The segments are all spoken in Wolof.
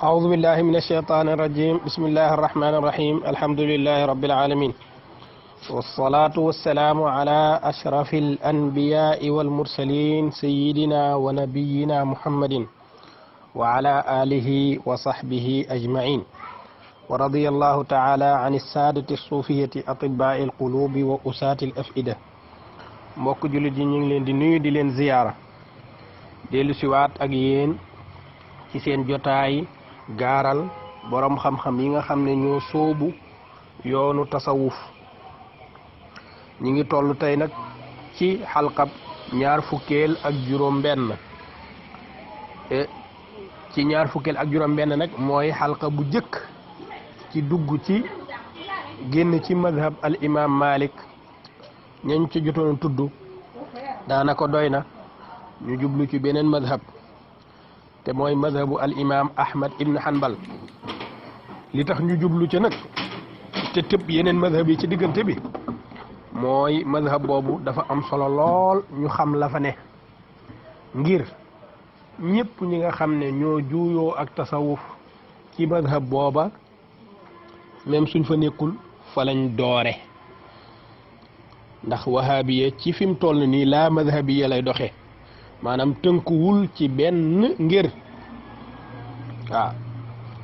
أعوذ بالله من الشيطان الرجيم. بسم الله الرحمن الرحيم. الحمد لله رب العالمين، والصلاة والسلام على أشرف الأنبياء والمرسلين سيدنا ونبينا محمد وعلى آله وصحبه أجمعين، ورضي الله تعالى عن السادة الصوفية أطباء القلوب وأساة الأفئدة. mbokk jullit yi ñu ngi leen di nuyu di leen ziyaara dellu siwaat ak yéen ci seen jotaay gaaral borom xam-xam yi nga xam ne ñoo sóobu yoonu tasawuf. ñi ngi toll tey nag ci xalqab ñaar fukkeel ak juróom benn ci ñaar fukkeel ak juróom benn nag mooy xalqa bu jëkk ci dugg ci génn ci madhab al imam Malik. ñañ ci jotoon tudd daanaka doy na ñu jublu ci beneen madhab te mooy madhabu al imam Ahmad ibn Hanbal. li tax ñu jublu ci nag te tëb yeneen madhab yi ci diggante bi mooy madhab boobu dafa am solo lool ñu xam la fa ne, ngir ñëpp ñi nga xam ne ñoo juuyoo ak tasawuf ci madhab booba même suñ fa nekkul fa lañ doore. ndax wahabiya ci fi mu toll nii laa madhabiya lay doxe, maanaam tënkuwul ci benn ngir. waaw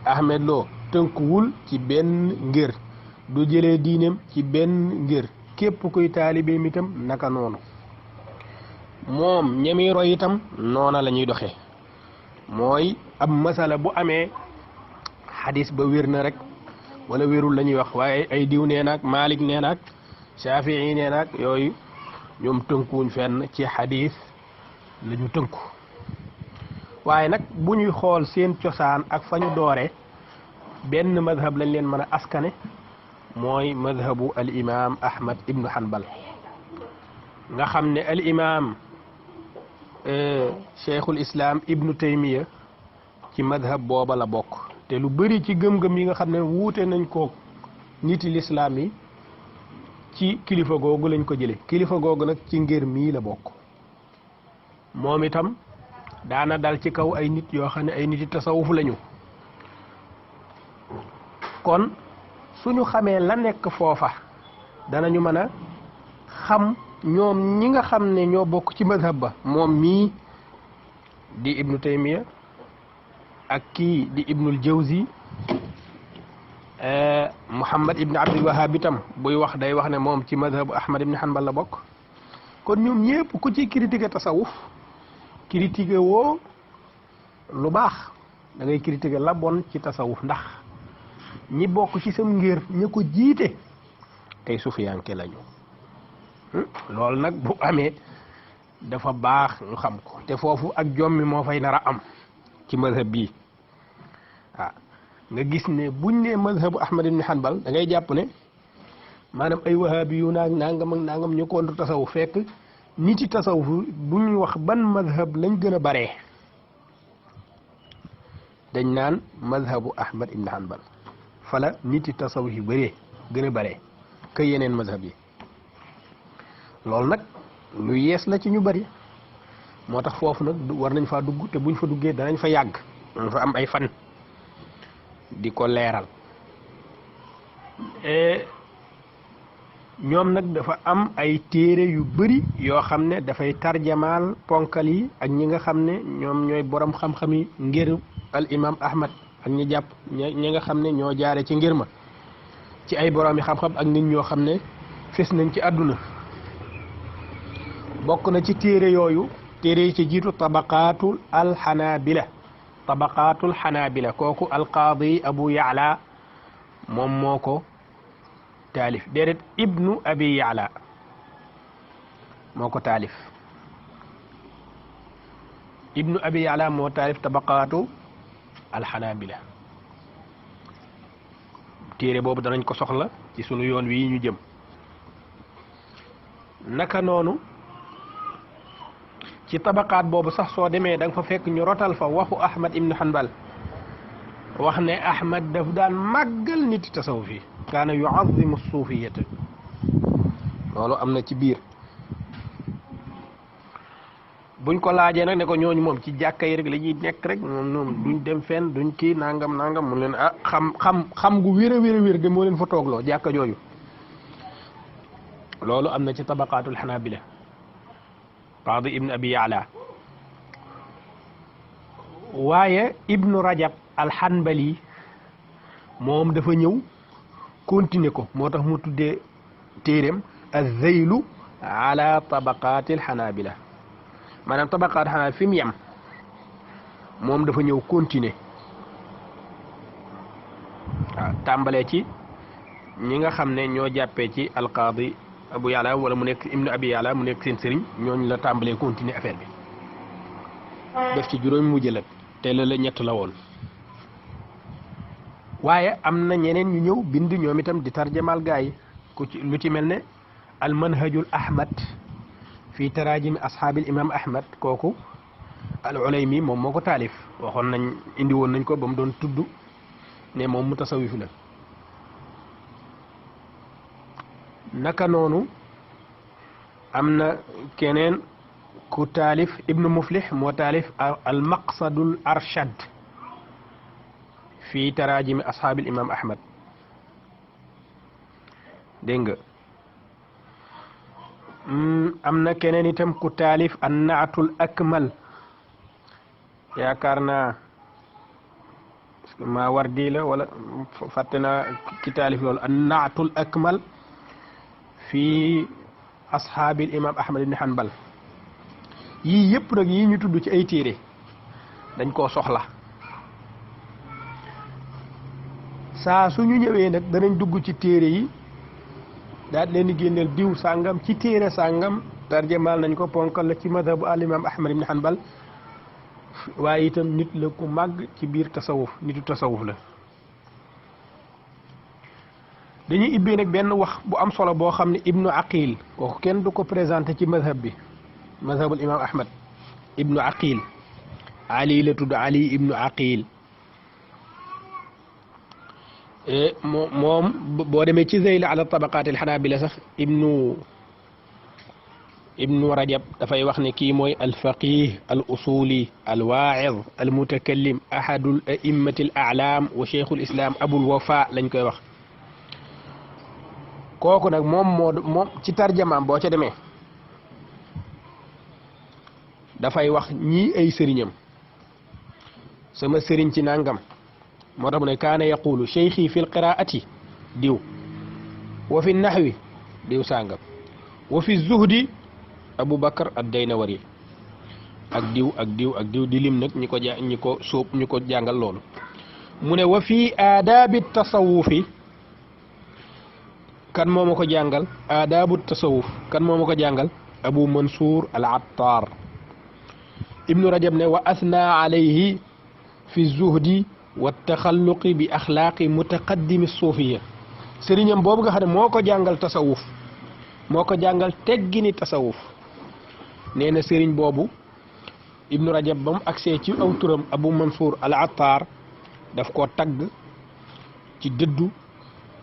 Ahmed Lo tënkuwul ci benn ngir, du jëlee diineem ci benn ngir. képp kuy taalibeem itam naka noonu, moom ñemi roy itam noona la ñuy doxe. mooy ab masala bu amee xadis ba wér na rek wala wérul la ñuy wax, waaye ay diw nee naag Malik nee naag Shafii nee nag yooyu ñoom tënkuwuñ fenn ci xadis la ñu tënku. waaye nag bu ñuy xool seen cosaan ak fa ñu doore benn madhab lañ leen mën a askane, mooy madhabu al imam Ahmad ibnu Hanbal. nga xam ne al imam cheikhul islam ibnu Taymiya ci madhab booba la bokk. te lu bëri ci gëm-gëm yi nga xam ne wuute nañ ko niti lislaam yi ci kilifa googu lañ ko jële. kilifa googu nag ci ngir mii la bokk. moom itam daana dal ci kaw ay nit yoo xam ne ay nit yi tasawuf lañu. kon suñu xamee la nekk foofa danañu mën a xam ñoom ñi nga xam ne ñoo bokk ci madhab ba, moom mii di ibnu Taymiya ak kii di ibnul Jawzi. Muhammad ibn Abdul Wahhab itam buy wax day wax ne moom ci madhabu Ahmad ibn Hanbal la bokk. kon ñoom ñëpp ku ci critiquer tasawuf critiquer woo lu baax, da ngay critiquer la bon ci tasawuf. ndax ñi bokk ci sam ngir ñi ko jiite tey sufiyanke lañu. loolu nag bu amee dafa baax ñu xam ko, te foofu ak jommi moo fay nar a am ci madhab bii. waaw nga gis ne buñ ne madhabu Ahmad ibn Hanbal da ngay jàpp ne maanaam ay wahabi yu naag nangam ak nangam ñu kontu tasawuf. fekk nit yi tasawuf bu ñuy wax ban madhab lañ gën a baree dañ naan madhabu Ahmad ibn Hanbal fala nit yi tasawuf yi bëree gën a baree ka yeneen madhab yi. loolu nag lu yees la ci ñu bari, moo tax foofu nag war nañ faa dugg, te buñ fa duggee danañ fa yàgg, danañ fa am ay fan di ko leeral. ñoom nag dafa am ay téere yu bari yoo xam ne dafay tarjamaal ponkal yi ak ñi nga xam ne ñoom ñooy borom xam-xam yi ngir al imam Ahmad, ak ñi jàpp ñi nga xam ne ñoo jaare ci ngir ma ci ay borom yi xam-xam ak nit ñoo xam ne fes nañ ci àdduna. bokk na ci téere yooyu, téere yi ci jiitu tabaqaatul alxanabila. tabaqaatul xanabila kooku alqaadi Abu Ya'la moom moo ko taalif. déedéet ibnu abi Ya'la moo ko taalif. ibnu abi Ya'la moo taalif tabaqaatu alxanabila. téere boobu danañ ko soxla ci sunu yoon wi ñu jëm. naka noonu ci tabaqaat boobu sax soo demee da nga fa fekk ñu rotal fa waxu Ahmad ibn Hanbal, wax ne Ahmad daf daan màggal nit tasawuf yi, kaana yu'azzimu suufiyata. loolu am na ci biir. buñ ko laajee nag ne ko ñooñu moom ci jàkka yi rek la ñuy nekk rek moom duñ dem fenn duñ kii nangam nangam mu leen xam gu wér a wér de moo leen fa toogloo jàkka jooju loolu am na ci tabaqaatul xanaabila qaadi ibnu abi yaala waaye ibnu rajab alxanbali moom dafa ñëw continuer ko moo tax mu tuddee téeréem az-zaylu ala tabaqaatil xanaabila maanaam tabaqaat xanaa fi mu yem moom dafa ñëw continuer waaw tàmbalee ci ñi nga xam ne ñoo jàppee ci alqaadi abu yàlla wala mu nekk ibnu abi yàlla mu nekk seen sëriñ ñooñu la tàmbalee continuer affaire bi def ci juróomi mu jëlat te la ñett la woon waaye am na ñeneen ñu ñëw bind ñoom itam di tarjamaal gaa yi ku ci lu ci mel ne al manhajul ahmad fi tarajimi ashaabil imam ahmad kooku al ulaymi moom moo ko taalif waxoon nañ indi woon nañ ko ba mu doon tudd ne moom mutasawif la naka noonu am na keneen ku taalif ibnu muflih moo taalif al maqsadul arshad fi tarajimi ashaabil imam ahmad dégg nga am na keneen itam ku taalif an naatul akmal yaakaar naa maa war di la wala fàtte naa ki taalif loolu an naatul akmal fi ashaabil imam ahmad ibn hanbal yii yëpp nag yii ñu tudd ci ay téere dañ koo soxla saa suñu ñëwee nag danañ dugg ci téere yi daal leen di génneel diw sàngam ci téere sàngam tarjamaal nañ ko ponkal la ci madhabu al imam ahmad ibn hanbal waaye itam nit la ku màgg ci biir tasawuf nitu tasawuf la dañuy ibbee nag benn wax bu am solo boo xam ne ibnu aqil kooku kenn du ko présenté ci madhab bi madhabul imam ahmad ibnu aqil ali la tudd ali ibnu aqil moom boo demee ci zeyl ala tabaqaat al xanaabila sax ibnu rajab dafay wax ne kii mooy alfaqih al usuli al waaid al mutakallim ahadul a'immati al a'lam wa cheikhul islam abul wafa lañ koy wax kooku nag moom ci tarjamaam boo ca demee dafay wax ñii ay sëriñam sama sëriñ ci nangam moo tax mu ne kaana yaqulu cheikhi fi lqiraati diw wa fi naxwi diw sàngam wa fi zuhdi abou bakar ad daynawari ak diw ak diw ak diw di lim nag ñi ko sóob ñu ko jàngal loolu mu ne wa fi aadaabi tasawufi kan moo ma ko jàngal aadaabu tasawuf kan moo ma ko jàngal abu mansour al attar ibnu rajab ne wa asna alayhi fi zuhdi wa taxalluqi bi axlaaqi mutaqaddimi suufiya sëriñam boobu nga xam ne moo ko jàngal tasawuf moo ko jàngal teggini tasawuf nee na sëriñ boobu ibnu rajab ba mu agsee ci aw turam abu mansour al attar daf koo tagg ci dëddu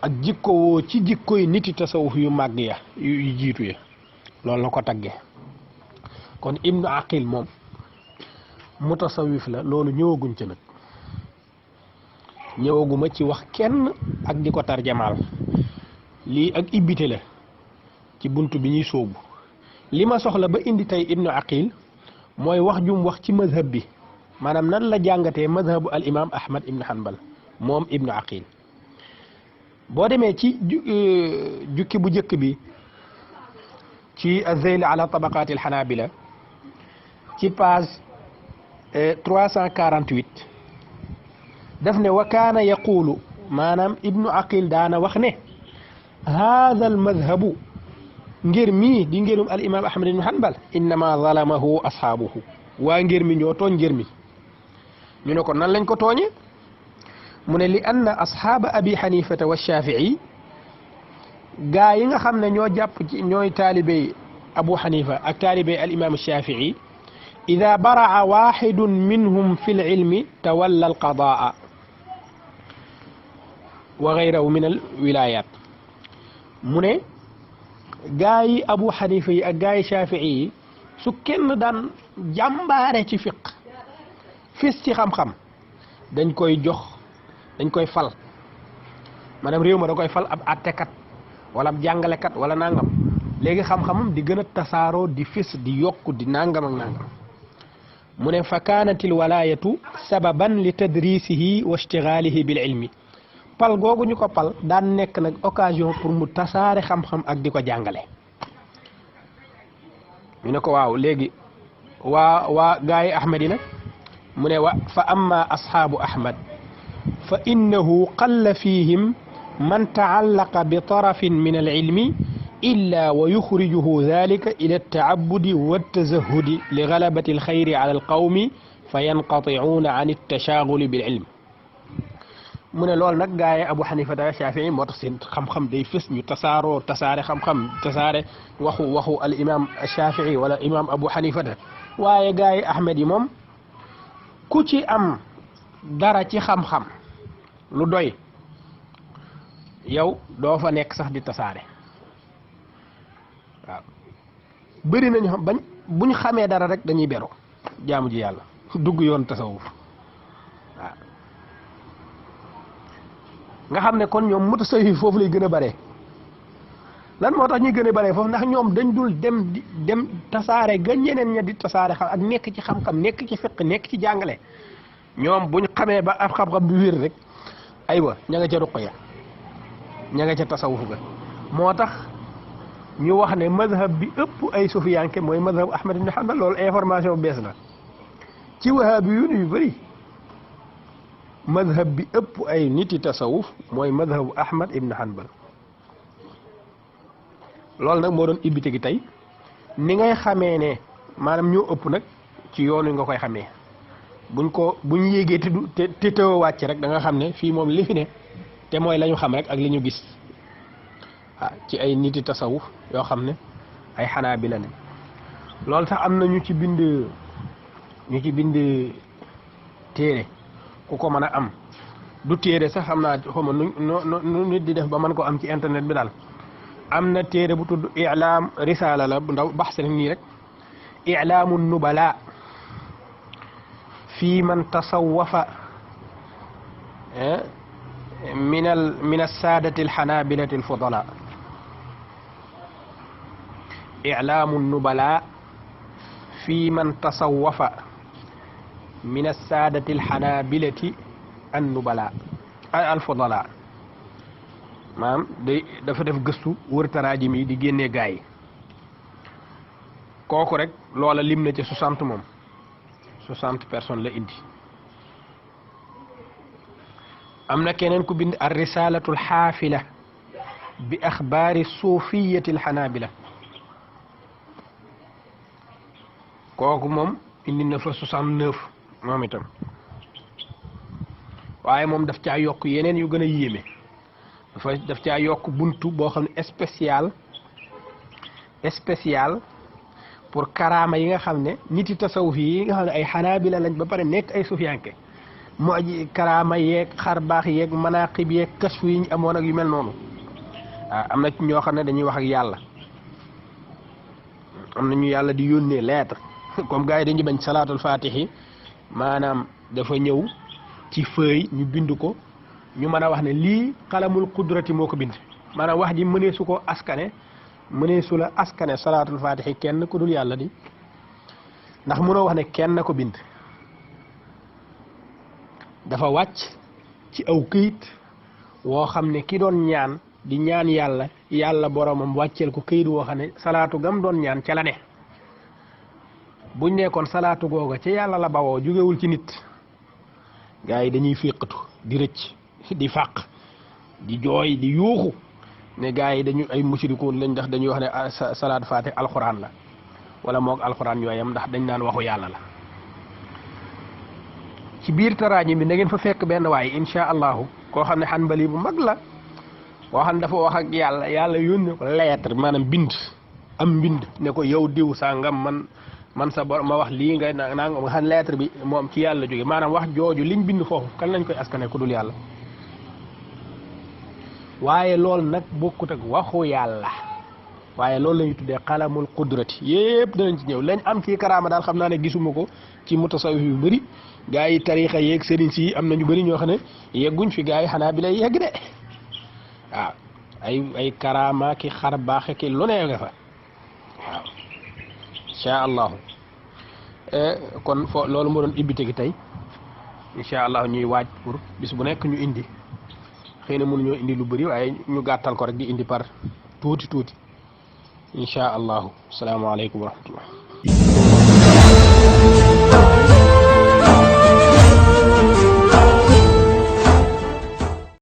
ak jikkowoo ci jikkoy niti tasawuf yu màgg ya yu jiitu ya loolu la ko tagge kon ibnu aqil moom mutasawif la loolu ñëwaguñ ci nag ñëwaguma ci wax kenn ak di ko tarjamaal lii ak ibbite la ci bunt bi ñuy sóobu li ma soxla ba indi tey ibnu aqil mooy wax jum wax ci madhab bi maanaam nan la jàngatee madhabu al imam ahmad ibnu hanbal moom ibnu aqil boo demee ci jukki bu njëkk bi ci az-zayl ala tabaqat al hanabila ci page 348 daf ne wa kaana yaqulu maanaam ibnu aqil daana wax ne haada al madhabu ngir mii di ngirum al imam ahmad ibn hanbal innama zalamahu ashaabuhu waa ngir mi ñoo tooñ ngir mi ñu ne ko nan lañ ko tooñe mu ne li anna ashaaba abi xanifata wa shafii gaa yi nga xam ne ñoo jàpp ci ñooy taalibey abu xanifa ak taalibey al imam shafii ida baraa waxidun minhum fi lilmi tawalla alqadaa wa gayrahu min al wilayat mu ne gaa yi abu xanifa yi ak gaa yi shafii yi su kenn daan jàmbaare ci fiq fis ci xam-xam dañ koy jox dañ koy fal maanaam réew ma da koy fal ab àttekat wala ab jàngalekat wala nangam léegi xam-xamam di gën a tasaaroo di fis di yokku di nangam ak nangam mu ne fa kaanatil walaayatu sababan li tadrisihi wa ishtigaalihi bil ilmi pal googu ñu ko pal daan nekk nag occasion pour mu tasaare xam-xam ak di ko jàngale ñu ne ko waaw léegi waa gaa yi ahmad yi nag mu ne wa fa amma ashaabu ahmad fa innahu qalla fihim man taallaqa bi tarafin min al ilmi illa wa yuxrijuhu dalika ila altaabudi waltazahudi li galabati alxayri ala alqawmi fa yanqaticuuna an altashaguli bil ilm mu ne loolu nag gaa yi abu xanifa da shafii moo tax seen xam-xam day fës ñu tasaare xam-xam tasaare waxu al imam shafii wala imam abu xanifa da waaye gaa yi ahmed yi moom ku ci am dara ci xam-xam lu doy yow doo fa nekk sax di tasaare waaw bëri nañu xam bañ buñ xamee dara rek dañuy beru jaamu ji yàlla dugg yoon tasawuf waaw nga xam ne kon ñoom mutasawif foofu lay gën a bare lan moo tax ñuy gën a bare foofu ndax ñoom dañ dul dem tasaare ga ñeneen ña di tasaare xam ak nekk ci xam-xam nekk ci fiq nekk ci jàngale ñoom buñ xamee ba ab xam-xam bi wér rek aywa ña nga ca ruqya ña nga ca tasawuf ga moo tax ñu wax ne mazhab bi ëpp ay sufiyanke mooy mazhab ahmad ibn hanbal loolu information bees la ci wahabi yu bëri mazhab bi ëpp ay niti tasawuf mooy mazhabu ahmad ibn hanbal loolu nag moo doon ibbite gi tey ni ngay xamee ne maanaam ñoo ëpp nag ci yoon wi nga koy xamee buñ yéegee te tëw wàcc rek da nga xam ne fii moom li fi ne te mooy la ñu xam rek ak li ñu gis ci ay niti tasawuf yoo xam ne ay xanaabila ne loolu sax am na ñu ci bind téere ku ko mën a am du téere sax xam naa xawma nu nit di def ba mën ko am ci internet bi daal am na téere bu tudd i'laam risaala la bu ndaw baxs rek nii rek i'laamu nubala fi man tasawwafa min as-saadati al-xanaabilati al-fudala i'laamu nubala fi man tasawwafa min as-saadati al-xanaabilati an-nubala al-fudala maanaam dafa def gëstu wër taraajim yi di génnee gaa yi kooku rek loola lim na ci 60 moom 60 personnes la indi am na keneen ku bind ar-risalatu al-xaafila bi axbaari suufiyati al-xanaabila kooku moom indi na fa 69 moom itam waaye moom daf caa yokk yeneen yu gën a yéeme daf caa yokk buntu boo xam ne spécial pour karaama yi nga xam ne niti tasawuf yi nga xam ne ay xanaabila lañ ba pare nekk ay sufiyanke moo ji karaama yeeg xar baax yeeg manaqib yeeg kasfu yi ñu amoon ak yu mel noonu waaw am na ci ñoo xam ne dañuy wax ak yàlla am na ñu yàlla di yónnee lettre comme gars yi dañuy bañ salaatul fatihi maanaam dafa ñëw ci feuille ñu bind ko ñu mën a wax ne lii xalamul qudrati moo ko bind maanaam wax ji mënee su ko askane mënee su la askane salaatul fatihi kenn ku dul yàlla di ndax mënoo wax ne kenn ko bind dafa wàcc ci aw këyit woo xam ne ki doon ñaan di ñaan yàlla boromam wàcceel ko këyit woo xam ne salaatu gam doon ñaan ca la ne buñ nekkoon salaatu googa ca yàlla la bawoo jógewul ci nit gars yi dañuy féqatu di rëcc di fàq di jooy di yuuxu ne gars yi dañu ay mushrikuun lañ ndax dañuy wax ne salaatu faatih alxuraan la wala moog alxuraan yooyam ndax dañ naan waxu yàlla la ci biir taraaji bi da ngeen fa fekk benn waay insha allahu koo xam ne xanbali bu mag la boo xam ne dafa wax ak yàlla yónne ko lettre maanaam mbind ne ko yow diw sangam man sa bor ma wax lii nga naa nga xam lettre bi moom ci yàlla jóge maanaam wax jooju liñ bind foofu kan lañ koy askane ku dul yàlla waaye loolu nag bokkut ak waxu yàlla waaye loolu la ñuy tuddee xalamul qudrati yëpp danañ ci ñëw lañ am ci karaama daal xam naa ne gisuma ko ci mutasawif yu bëri gaa yi tarixa yeeg sëriñ si am na ñu bëri ñoo xam ne yegguñ fi gaa yi xanaa bi lay yegg de waaw ay karaama ki xar baax ki lu ne nga fa waaw incha allahu kon fo loolu moo doon ibbite gi tey incha allah ñuy waaj pour bis bu nekk ñu indi xëy na mënuñoo indi lu bëri waaye ñu gàttal ko rek di indi par tuuti tuuti incha allahu salaamaaleykum wa rahmatullah